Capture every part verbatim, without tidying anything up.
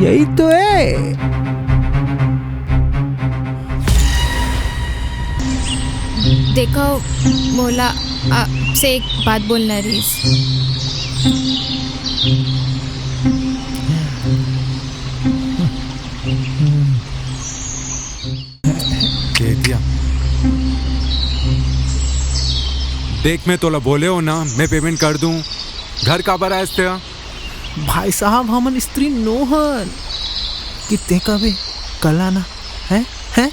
यही तो है। देखो, मोला आपसे एक बात बोलना रहिस। दे दिया। देख, मैं तोला बोले हो ना, मैं पेमेंट कर दूं। घर काबर आयस ते? भाई साहब, हमन स्त्री नो हन कि ते कबे कल आना है, हैं?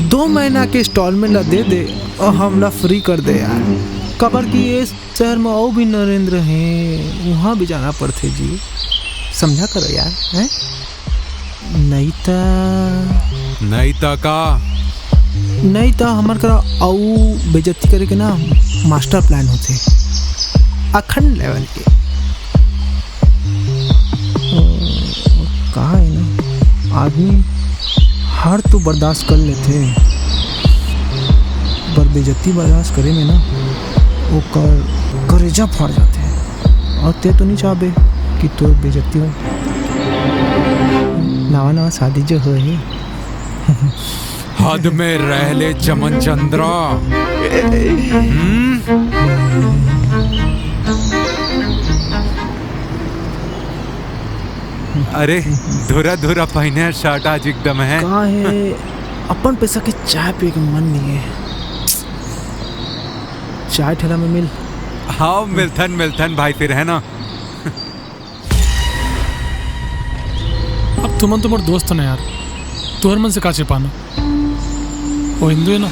दो महीना के इंस्टॉलमेंट ला दे दे और हमला फ्री कर दे यार। काबर कि ये शहर में अउ भी नरेंद्र हैं, वहाँ भी जाना पड़थे जी, समझा करो यार, हैं? नहीं त नहीं त का? नहीं त हमर करा अउ बेइज्जती करे के ना मास्टर प्लान होथे, अखंड लेवल के। अ, का है ना, आदमी हार तो बर्दाश्त कर लेथे, पर बेइज्जती बर्दाश्त करे में ना ओकर करेजा फाड़ जाथे। और ते तो नहीं चाहबे कि तोर बेइज्जती हो। नवा नवा शादी जो होए हे। हद में रह ले चमन चंद्रा। हम्म? अरे, धुरा धुरा पहिने शर्ट आज एकदम है। का है, अपन पैसा के चाय पिए के मन नहीं है। चाय ठेला में मिल। हाँ, मिलथन, मिलथन भाई, फिर है ना। अब तुमन तो मोर दोस्त हो ना यार, तुहर मन से का छिपाना? वो हिंदू है ना,